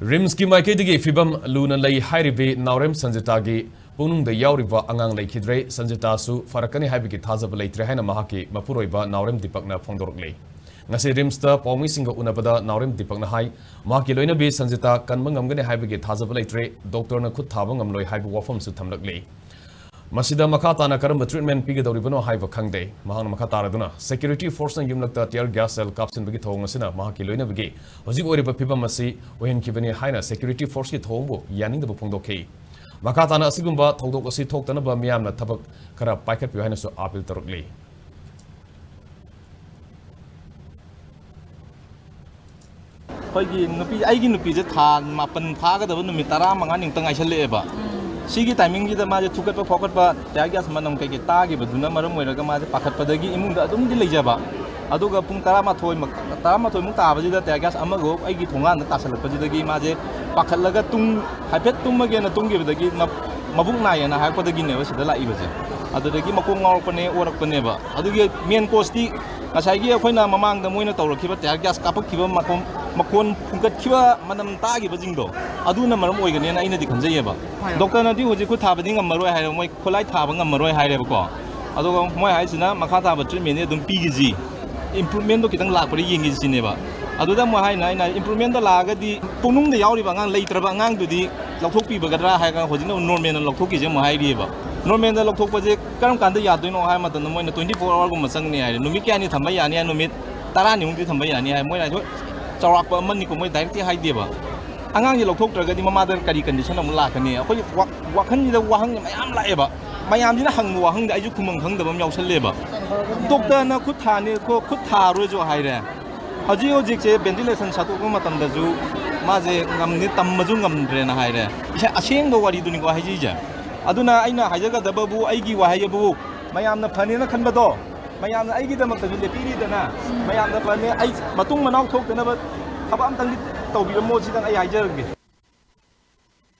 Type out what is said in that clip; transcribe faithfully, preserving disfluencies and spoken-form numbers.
ꯔꯤꯝꯁꯀꯤ ꯃꯥꯏꯀꯩꯗꯒꯤ ꯐꯤꯕꯝ ꯂꯨꯅ ꯂꯩ ꯍꯥꯏꯔꯤꯕꯤ ꯅꯥꯎꯔꯦꯝ ꯁꯟꯖꯤꯇꯥꯒꯤ ꯄꯨꯛꯅꯨꯡꯗ ꯌꯥꯎꯔꯤꯕ ꯑꯉꯥꯡ ꯂꯩꯈꯤꯗ꯭ꯔꯦ꯫ ꯁꯟꯖꯤꯇꯥꯁꯨ ꯐꯔꯛꯀꯅꯤ ꯍꯥꯏꯕꯒꯤ ꯊꯥꯖꯕ ꯂꯩꯇ꯭ꯔꯦ ꯍꯥꯏꯅ ꯃꯍꯥꯛꯀꯤ ꯃꯄꯨꯔꯣꯏꯕ ꯅꯥꯎꯔꯦꯝ ꯗꯤꯄꯛꯅ ꯐꯣꯡꯗꯣꯔꯛꯂꯤ꯫ ꯉꯁꯤ ꯔꯤꯝꯁꯇ ꯄꯥꯎꯃꯤꯁꯤꯡꯒ ꯎꯅꯕꯗ ꯅꯥꯎꯔꯦꯝ ꯗꯤꯄꯛꯅ ꯍꯥꯏ, ꯃꯍꯥꯛꯀꯤ ꯂꯣꯏꯅꯕꯤ ꯁꯟꯖꯤꯇꯥ ꯀꯟꯕ ꯉꯝꯒꯅꯤ ꯍꯥꯏꯕꯒꯤ ꯊꯥꯖꯕ ꯂꯩꯇ꯭ꯔꯦ, ꯗꯣꯛꯇꯔꯅ ꯈꯨꯠ ꯊꯥꯕ ꯉꯝꯂꯣꯏ ꯍꯥꯏꯕ ꯋꯥꯐꯝꯁꯨ ꯊꯝꯂꯛꯂꯤ꯫ ꯃꯁꯤꯗ ꯃꯈꯥ ꯇꯥꯅ ꯀꯔꯝꯕ treatment ꯄꯤꯒꯗꯧꯔꯤꯕꯅꯣ ꯍꯥꯏꯕ ꯈꯪꯗꯦ꯫ ꯃꯍꯥꯛꯅ ꯃꯈꯥ ꯇꯥꯔꯗꯨꯅ, security forceꯅ ꯌꯨꯝꯂꯛꯇ tear gas shell ꯀꯥꯞꯁꯤꯟꯕꯒꯤ ꯊꯧꯑꯣꯡ ꯑꯁꯤꯅ ꯃꯍꯥꯛꯀꯤ ꯂꯣꯏꯅꯕꯤꯒꯤ ꯍꯧꯖꯤꯛ ꯑꯣꯏꯔꯤꯕ ꯐꯤꯕꯝ ꯑꯁꯤ ꯑꯣꯏꯍꯟꯈꯤꯕꯅꯤ ꯍꯥꯏꯅ security forceꯀꯤ ꯊꯧꯑꯣꯡꯕꯨ ꯌꯥꯅꯤꯡꯗꯕ ꯐꯣꯡꯗꯣꯛꯈꯤ꯫ ꯃꯈꯥ ꯇꯥꯅ ꯑꯁꯤꯒꯨꯝꯕ ꯊꯧꯗꯣꯛ ꯑꯁꯤ ꯊꯣꯛꯇꯅꯕ ꯃꯤꯌꯥꯝꯅ ꯊꯕꯛ ꯈꯔ ꯄꯥꯏꯈꯠꯄꯤꯌꯨ ꯍꯥꯏꯅꯁꯨ appeal ꯇꯧꯔꯛꯂꯤ꯫ ꯑꯩꯈꯣꯏꯒꯤ ꯅꯨꯄꯤ, ꯑꯩꯒꯤ ꯅꯨꯄꯤꯁꯦ ꯊꯥ ꯃꯥꯄꯟ ꯐꯥꯒꯗꯕ ꯅꯨꯃꯤꯠ ꯇꯔꯥꯃꯉꯥ ꯅꯤꯃꯨꯛꯇ ꯉꯥꯏꯁꯜꯂꯛꯑꯦꯕ꯫ ꯁꯤꯒꯤ timingꯁꯤꯗ ꯃꯥꯁꯦ ꯊꯨꯀꯠꯄ ꯈꯣꯀꯠꯄ, tear gas ꯃꯅꯝ ꯀꯩꯀꯩ ꯇꯥꯈꯤꯕꯗꯨꯅ ꯃꯔꯝ ꯑꯣꯏꯔꯒ ꯃꯥꯁꯦ ꯄꯥꯈꯠꯄꯗꯒꯤ ꯏꯃꯨꯡꯗ ꯑꯗꯨꯝꯗꯤ ꯂꯩꯖꯕ꯫ ꯑꯗꯨꯒ ꯄꯨꯡ ꯇꯔꯥꯃꯥꯊꯣꯏ ꯃꯛ-, ꯇꯔꯥꯃꯥꯊꯣꯏꯃꯨꯛ ꯇꯥꯕꯁꯤꯗ tear gas ꯑꯃꯒ ꯑꯩꯒꯤ ꯊꯣꯡꯒꯥꯟꯗ ꯇꯥꯁꯜꯂꯛꯄꯁꯤꯗꯒꯤ ꯃꯥꯁꯦ ꯄꯥꯈꯠꯂꯒ ꯇꯨꯝ-, ꯍꯥꯏꯐꯦꯠ ꯇꯨꯝꯃꯒꯦꯅ ꯇꯨꯝꯈꯤꯕꯗꯒꯤ ꯃ-, ꯃꯕꯨꯛ ꯅꯥꯏꯌꯦꯅ ꯍꯥꯏꯔꯛꯄꯗꯒꯤꯅꯦꯕ ꯁꯤꯗ ꯂꯥꯛꯏꯕꯁꯦ꯫ ꯑꯗꯨꯗꯒꯤ ꯃꯀꯣꯛ ꯉꯥꯎꯔꯛꯄꯅꯦ, ꯑꯣꯔꯛꯄꯅꯦꯕ꯫ ꯑꯗꯨꯒꯤ main causeꯇꯤ ꯉꯁꯥꯏꯒꯤ ꯑꯩꯈꯣꯏꯅ ꯃꯃꯥꯡꯗ ꯃꯣꯏꯅ ꯇꯧꯔꯛꯈꯤꯕ tear gas ꯀꯥꯞꯄꯛꯈꯤꯕ ꯃꯈꯣꯟ, ꯃꯈꯣꯟ ꯐꯨꯡꯒꯠꯈꯤꯕ ꯃꯅꯝ ꯇꯥꯈꯤꯕꯁꯤꯡꯗꯣ, ꯑꯗꯨꯅ ꯃꯔꯝ ꯑꯣꯏꯒꯅꯦꯅ ꯑꯩꯅꯗꯤ ꯈꯟꯖꯩꯌꯦꯕ꯫ ꯍꯣꯏ꯫ ꯗꯣꯛꯇꯔꯅꯗꯤ ꯍꯧꯖꯤꯛ ꯈꯨꯠ ꯊꯥꯕꯗꯤ ꯉꯝꯃꯔꯣꯏ ꯍꯥꯏꯔꯦ, ꯃꯣꯏ ꯈꯨꯠꯂꯥꯏ ꯊꯥꯕ ꯉꯝꯃꯔꯣꯏ ꯍꯥꯏꯔꯦꯕꯀꯣ꯫ ꯑꯗꯨꯒ ꯃꯣꯏ ꯍꯥꯏꯁꯤꯅ ꯃꯈꯥ ꯇꯥꯕ treatmentꯗꯤ ꯑꯗꯨꯝ ꯄꯤꯈꯤꯁꯤ, improvementꯗꯣ ꯈꯤꯇꯪ ꯂꯥꯛꯄ꯭ꯔꯥ ꯌꯦꯡꯈꯤꯁꯤ ꯁꯤꯅꯦꯕ꯫ ꯑꯗꯨꯗ ꯃꯣꯏ ꯍꯥꯏꯅ, ꯑꯩꯅ improvementꯗꯣ ꯂꯥꯛꯑꯒꯗꯤ ꯄꯨꯛꯅꯨꯡꯗ ꯌꯥꯎꯔꯤꯕ ꯑꯉꯥꯡ, ꯂꯩꯇ꯭ꯔꯕ ꯑꯉꯥꯡꯗꯨꯗꯤ ꯂꯧꯊꯣꯛꯄꯤꯕꯒꯗ꯭ꯔꯥ ꯍꯥꯏꯔꯒ ꯍꯧꯖꯤꯛꯅ normalꯅ ꯂꯧꯊꯣꯛꯈꯤꯁꯦ ꯑꯃꯨꯛ ꯍꯥꯏꯔꯤꯑꯕ꯫ Normalꯗ ꯂꯧꯊꯣꯛꯄꯁꯦ ꯀꯔꯝ ꯀꯥꯟꯗ ꯌꯥꯗꯣꯏꯅꯣ ꯍꯥꯏꯕ ꯃꯇꯝꯗ ꯃꯣꯏꯅ twenty four hourꯒꯨꯝꯕ ꯆꯪꯒꯅꯤ ꯍꯥꯏꯔꯦ꯫ ꯅꯨꯃꯤꯠ ꯀꯌꯥꯅꯤ ꯊꯝꯕ ꯌꯥꯅꯤ ꯍꯥꯏ? ꯅꯨꯃꯤꯠ ꯇꯔꯥꯅꯤꯃꯨꯛꯇꯤ ꯊꯝꯕ ꯌꯥꯅꯤ ꯍꯥꯏ꯫ ꯃꯣꯏꯅ ꯍꯥꯏꯁꯨ ꯆꯥꯎꯔꯥꯛꯄ ꯑꯃꯅꯤꯀꯣ, ꯃꯣꯏ directꯇꯤ ꯍꯥꯏꯗꯦꯕ꯫ ꯑꯉꯥꯡꯁꯦ ꯂꯧꯊꯣꯛꯇ꯭ꯔꯒꯗꯤ ꯃꯃꯥꯗ ꯀꯔꯤ condition ꯑꯃꯨꯛ ꯂꯥꯛꯀꯅꯤ? ꯑꯩꯈꯣꯏ ꯋꯥ-, ꯋꯥꯈꯜꯁꯤꯗ ꯋꯥꯍꯪ ꯃꯌꯥꯝ ꯂꯥꯛꯑꯦꯕ꯫ ꯃꯌꯥꯝꯁꯤꯅ ꯍꯪꯕ ꯋꯥꯍꯪꯗ ꯑꯩꯁꯨ ꯈꯨꯝꯐꯝ ꯈꯪꯗꯕ ꯑꯃ ꯌꯥꯎꯁꯜꯂꯦꯕ꯫ ꯗꯣꯛꯇꯔꯅ ꯈꯨꯠ ꯊꯥꯅꯤ, ꯈꯣ-, ꯈꯨꯠ ꯊꯥꯔꯣꯏꯁꯨ ꯍꯥꯏꯔꯦ꯫ ꯍꯧꯖꯤꯛ ꯍꯧꯖꯤꯛꯁꯦ ventilation ꯁꯠꯇꯣꯛꯄ ꯃꯇꯝꯗꯁꯨ ꯃꯥꯁꯦ ꯉꯝꯗꯦ, ꯇꯝꯕꯁꯨ ꯉꯝꯗ꯭ꯔꯦꯅ ꯍꯥꯏꯔꯦ꯫ ꯏꯁꯥ ꯑꯁꯦꯡꯕ ꯋꯥꯔꯤꯗꯨꯅꯤꯀꯣ ꯍꯥꯏꯖꯔꯤꯁꯦ꯫ ꯑꯗꯨꯅ ꯑꯩꯅ ꯍꯥꯏꯖꯒꯗꯕꯕꯨ, ꯑꯩꯒꯤ ꯋꯥꯍꯩ ꯑꯕꯨ ꯃꯌꯥꯝꯅ ꯐꯅꯦꯅ ꯈꯟꯕꯗꯣ, ꯃꯌꯥꯝꯅ ꯑꯩꯒꯤꯗꯃꯛꯇꯁꯨ ꯂꯦꯞꯄꯤꯔꯤꯗꯅ, ꯃꯌꯥꯝꯅ ꯐꯅꯦ, ꯑꯩ ꯃꯇꯨꯡ ꯃꯅꯥꯎ ꯊꯣꯛꯇꯅꯕ ꯊꯕꯛ ꯑꯝꯇꯪꯗꯤ ꯇꯧꯕꯤꯔꯝꯃꯣ, ꯁꯤꯗꯪ ꯑꯩ ꯍꯥꯏꯖꯔꯒꯦ꯫